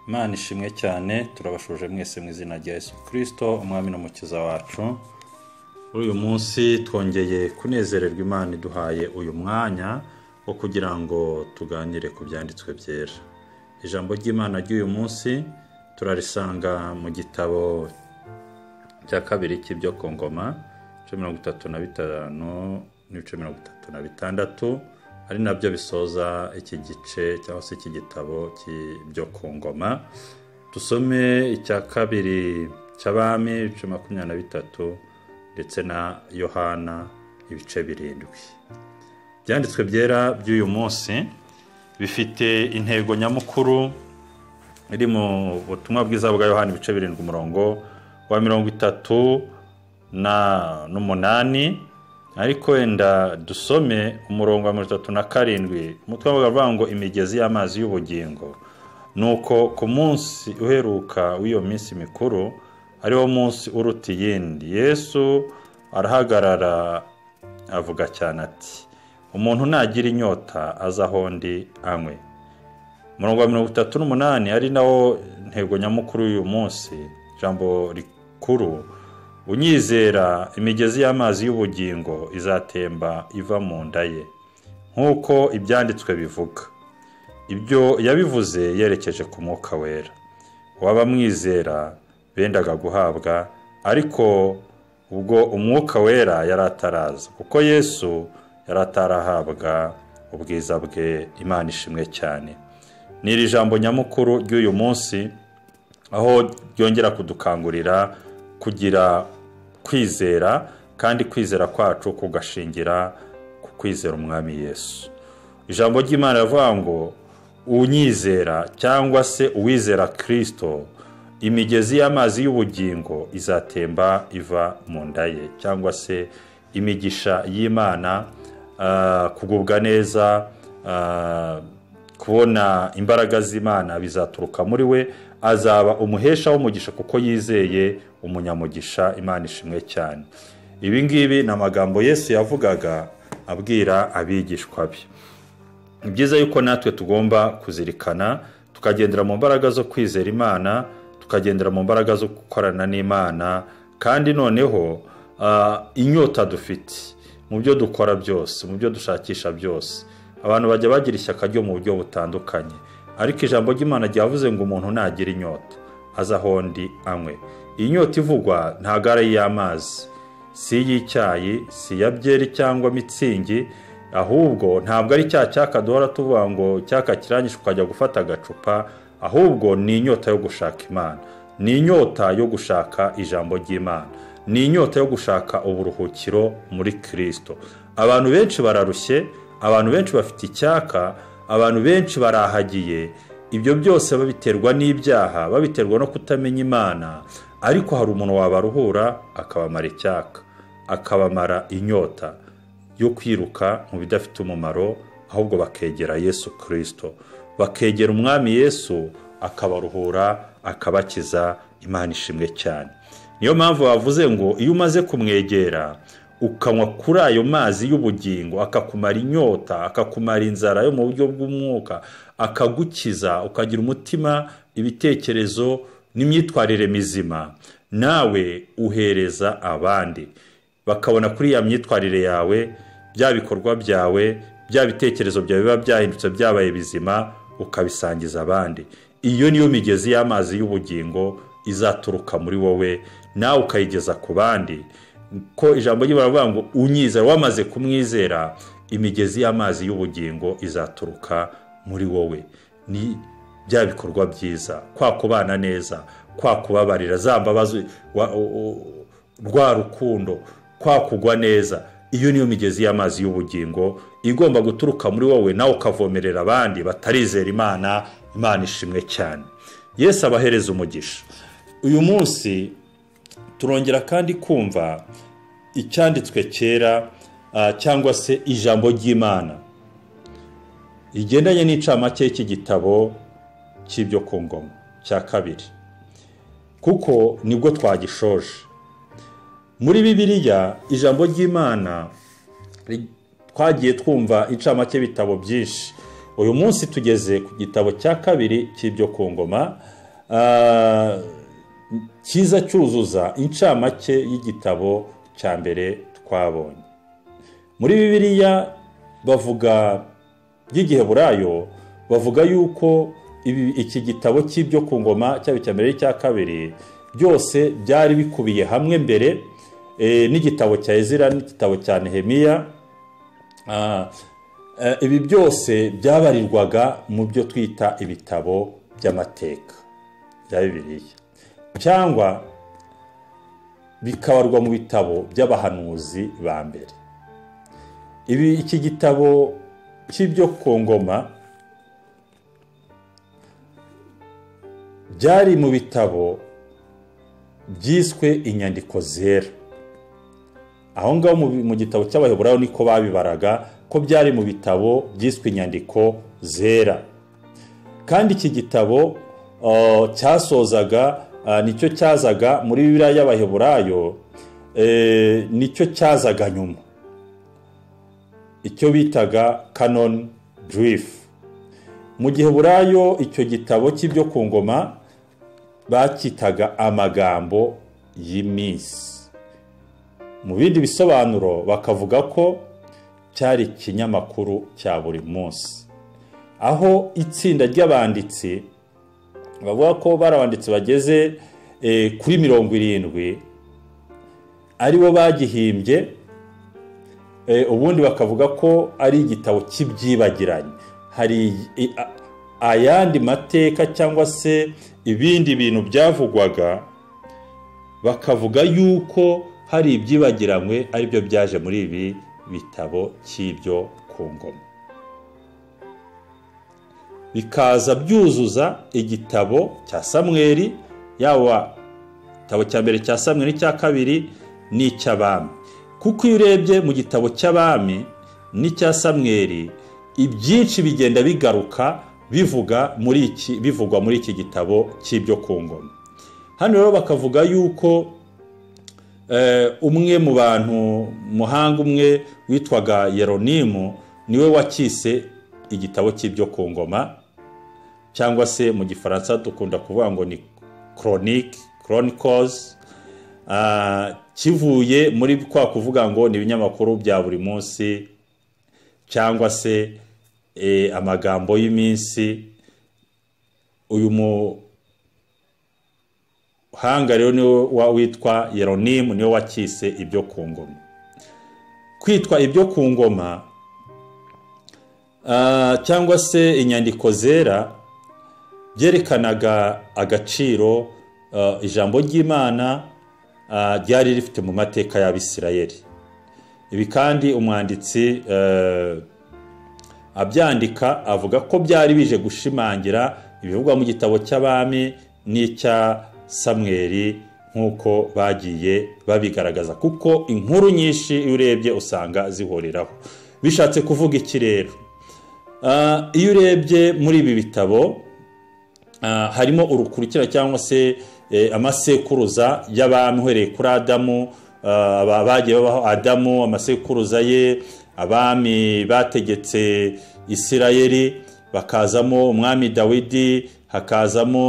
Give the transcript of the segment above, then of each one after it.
Imana ishimwe cyane, turabashuje mwese mu izina rya Yesu Kristo umwami n'umukiza wacu. Muri uyu munsi twongeye kunezererwa Imana iduhaye uyu mwanya wo kugira ngo tuganire ku byanditswe byera. Ijambo ry'Imana ry'uyu munsi turarisanga mu gitabo cya kabiri cy'ibyo ku ngoma, ibice 35 n'ibice 36, ari nabyo bisoza iki gice cyangwa se iki gitabo cy'ibyo ku ngoma. Dusome icya kabiri cy'Abami ibice 23 ndetse na Yohana ibice 7. Ibyanditswe byera by'uyu munsi bifite intego nyamukuru iri mu butumwa bwiza bwa Yohana ibice 7 umurongo wa 38, ariko wenda dusome umurongo wa 37. Umutwe w'avuga ngo imigezi y'amazi y'ubugingo. Nuko ku munsi uheruka w'iyo minsi mikuru, ari wo munsi uruta iyindi, Yesu arahagarara avuga cyane ati: umuntu nagira inyota aza aho ndi anywe. Umurongo wa 38 ari nawo ntego nyamukuru y'uyu munsi, ijambo rikuru: unyizera imigezi y'amazi y'ubugingo izatemba iva mu nda ye, nk'uko ibyanditswe bivuga. Ibyo yabivuze yerekeje ku Mwuka Wera w'abamwizera bendaga guhabwa, ariko ubwo Umwuka Wera yari ataraza, kuko Yesu yari atarahabwa ubwiza bwe. Imana ishimwe cyane. Ni iri jambo nyamukuru ry'uyu munsi, aho ryongera kudukangurira kugira kwizera, kandi kwizera kwacu kugashingira ku kwizera Umwami Yesu. Ijambo ry'Imana rivuga ngo unyizera cyangwa se uwizera Kristo, imigezi y'amazi y'ubugingo izatemba iva mu nda ye, cyangwa se imigisha y'Imana, kugubwa neza, kubona imbaraga z'Imana bizaturuka muri we, azaba umuhesha w'umugisha kuko yizeye umunyamugisha. Imana ishimwe cyane. Ibi ngibi ni amagambo Yesu yavugaga abwira abigishwa be. Ni byiza yuko natwe tugomba kuzirikana, tukagendera mu mbaraga zo kwizera Imana, tukagendera mu mbaraga zo gukorana n'Imana, kandi noneho inyota dufite mu byo dukora byose, mu byo dushakisha byose. Abantu bajya bagira ishyaka ryo mu buryo butandukanye, ariko ijambo ry'Imana ryavuze ngo umuntu nagira inyota aza aho ndi anywe. Iyi nyota ivugwa ntabwo ari iy'amazi, si iy'icyayi, si iya byeri cyangwa mitsingi, ahubwo ntabwo ari cya cyaka duhora tuvuga ngo cyaka kiranyishe ukajya gufata agacupa, ahubwo ni inyota yo gushaka Imana, ni inyota yo gushaka ijambo ry'Imana, ni inyota yo gushaka uburuhukiro muri Kristo. Abantu benshi bararushye, abantu benshi bafite icyaka, abantu benshi barahagiye. Ibyo byose babiterwa n'ibyaha, babiterwa no kutamenya Imana, ariko hari umuntu wabaruhura akabamara icyaka, akabamara inyota yo kwiruka mu bidafite umumaro, ahubwo bakegera Yesu Kristo, bakegera Umwami Yesu akabaruhura, akabakiza. Imana ishimwe cyane. Niyo mpamvu bavuze ngo iyo umaze kumwegera ukanywa kuri ayo mazi y'ubugingo, akakumara inyota, akakumara inzara yo mu buryo bw'umwuka, akagukiza, ukagira umutima, ibitekerezo n'imyitwarire mizima, nawe uhereza abandi bakabona kuri ya myitwarire yawe, bya bikorwa byawe, bya bitekerezo byawe biba byahindutse byabaye bizima, ukabisangiza abandi. Iyo niyo migezi y'amazi y'ubugingo izaturuka muri wowe, nawe ukayigeza ku bandi. Ko ijambo ry'Imana rivuga ngo unyizera, wamaze kumwizera, imigezi y'amazi y'ubugingo izaturuka muri wowe. Ni bya bikorwa byiza, kwa kubana neza, kwa kubabarira za mbabazi, rwa rukundo, kwa kugwa neza. Iyo niyo migezi y'amazi y'ubugingo igomba guturuka muri wowe, nawe ukavomerera abandi batarizera Imana. Imana ishimwe cyane. Yesu abahereza umugisha. Uyu munsi turongera kandi kumva icyanditswe cyera, cyangwa se ijambo ry'Imana rigendanye n'incamake y'iki gitabo cy'ibyo ku ngoma. cya kabiri, kuko nibwo twagishoje. Muri Bibiliya ijambo ry'Imana twagiye twumva incamake bitabo byinshi. Uyu munsi tugeze ku gitabo cya kabiri cy'ibyo ku ngoma, cyiza cyuzuza incamake y'igitabo cya mbere twabonye. Muri Bibiliya bavuga by'igiheburayo, bavuga yuko iki gitabo cy'ibyo ku ngoma cyaba icya mbere n'icya kabiri byose byari bikubiye hamwe mbere, n'igitabo cya Ezira n'igitabo cya Nehemiya. Ibi byose byabarirwaga mu byo twita ibitabo by'amateka bya Bibiliya, cyangwa bikabarwa mu bitabo by'abahanuzi ba mbere. Iki gitabo cy'ibyo ku ngoma byari mu bitabo byiswe inyandiko zera. Aho ngaho mu gitabo cy'Abaheburayo niko babibaraga, ko byari mu bitabo byiswe inyandiko zera. Kandi iki gitabo cyasozaga, nicyo cyazaga muri Bibiliya y'Abaheburayo, nicyo cyazaga nyuma, icyo bitaga Canon Juif. Mu giheburayo icyo gitabo cy'ibyo ku ngoma bakitaga amagambo y'iminsi. Mu bindi bisobanuro bakavuga ko cyari ikinyamakuru cya buri munsi, aho itsinda ry'abanditsi bavuga ko bari abanditsi bageze kuri 70 aribo bagihimbye. Ubundi bakavuga ko ari igitabo cy'ibyibagiranye. Hari ayandi mateka cyangwa se ibindi bintu byavugwaga, bakavuga yuko hari ibyibagiranywe aribyo byaje muri ibi bitabo cy'ibyo ku ngoma, bikaza byuzuza igitabo cya Samweli, yaba igitabo cya mbere cya Samweli n'icya kabiri n'icy'Abami. Kuko iyo urebye mu gitabo cy'Abami n'icya Samweli, ibyinshi bigenda bigaruka bivuga muri iki, bivugwa muri iki gitabo cy'ibyo ku ngoma. Hano rero bakavuga yuko umwe mu bantu muhanga umwe witwaga Yeronimu niwe wakise igitabo cy'ibyo ku ngoma, cyangwa se mu gifaransa dukunda kuvuga ngo ni chronique, chronicles, kivuye muri kwa kuvuga ngo ni ibinyamakuru bya buri munsi cyangwa se amagambo y'iminsi. Uyu muhanga rero niwe witwa Yeronimu, niwe wakise ibyo ku ngoma. Kwitwa ibyo ku ngoma cyangwa se inyandiko zera byerekanaga agaciro ijambo ry'Imana ryari rifite mu mateka y'Abisirayeli. Ibi kandi umwanditsi abyandika avuga ko byari bije gushimangira ibivugwa mu gitabo cy'Abami n'icya Samweli nk'uko bagiye babigaragaza, kuko inkuru nyinshi iyo urebye usanga zihuriraho. Bishatse kuvuga iki rero? Iyo urebye muri ibi bitabo harimo urukurikira cyangwa se amasekuruza y'abami uhereye kuri Adamu, bagiye babaho Adamu, amasekuruza ye, abami bategetse Isirayeli, bakazamo umwami Dawidi, hakazamo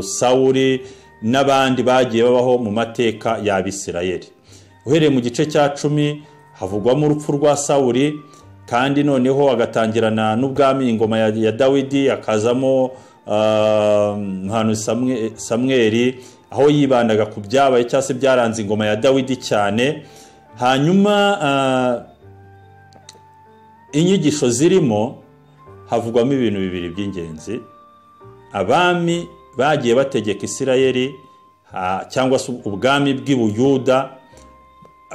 Sawuli n'abandi bagiye babaho mu mateka y'Abisirayeli. Uhereye mu gice cya 10 havugwamo urupfu rwa Sawuli, kandi noneho agatangirana n'ubwami ingoma ya Dawidi, akazamo umuhanuzi Samweli, aho yibandaga ku byabaye cyangwa se byaranze ingoma ya Dawidi cyane. Hanyuma inyigisho zirimo havugwamo ibintu bibiri by'ingenzi. Abami bagiye bategeka Isirayeli cyangwa se ubwami bw'Ibuyuda,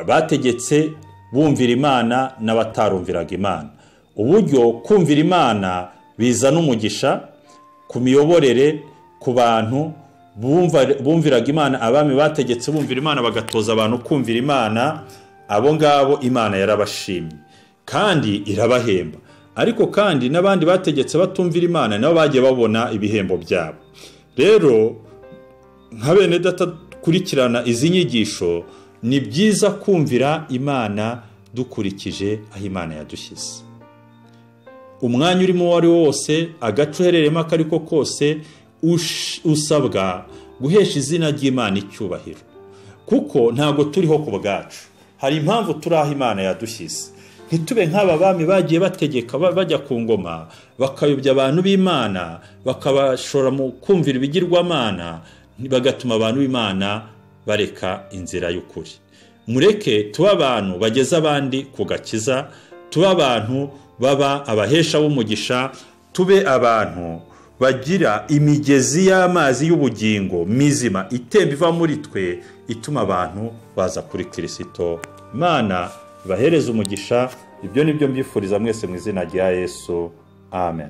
bategetse bumvira Imana n'abatarumviraga Imana. Uburyo kumvira Imana bizana umugisha ku miyoborere ku bantu bumviraga Imana. Abami bategetse bumvira Imana bagatoza abantu kumvira Imana, abo ngabo Imana yarabashimye kandi irabahemba. Ariko kandi n'abandi bategetse batumvira Imana nabo bagiye babona ibihembo byabo. Rero nka bene data dukurikirana izi nyigisho, ni byiza kumvira Imana dukurikije aho Imana yadushyize. Umwanya urimo uwo ari wo wose, agace uherereyemo ako ari ko kose, usabwa guhesha izina ry'Imana icyubahiro, kuko ntabwo turiho ku bwacu. Hari impamvu turi aho Imana yadushyize. Ntitube nk'aba bami bagiye bategeka bajya ku ngoma, bakayobya abantu b'Imana, bakabashora mu kumvira ibigirwamana, bagatuma abantu b'Imana bareka inzira y'ukuri. Mureke tube abantu bageza abandi ku gakiza, tube abantu baba abahesha b'umugisha, tube abantu bagira imigezi y'amazi y'ubugingo mizima itemba iva muri twe, ituma abantu baza kuri Kirisito. Imana ibahereze umugisha. Ibyo ni byo mbifuriza mwese mu izina rya Yesu. Amen.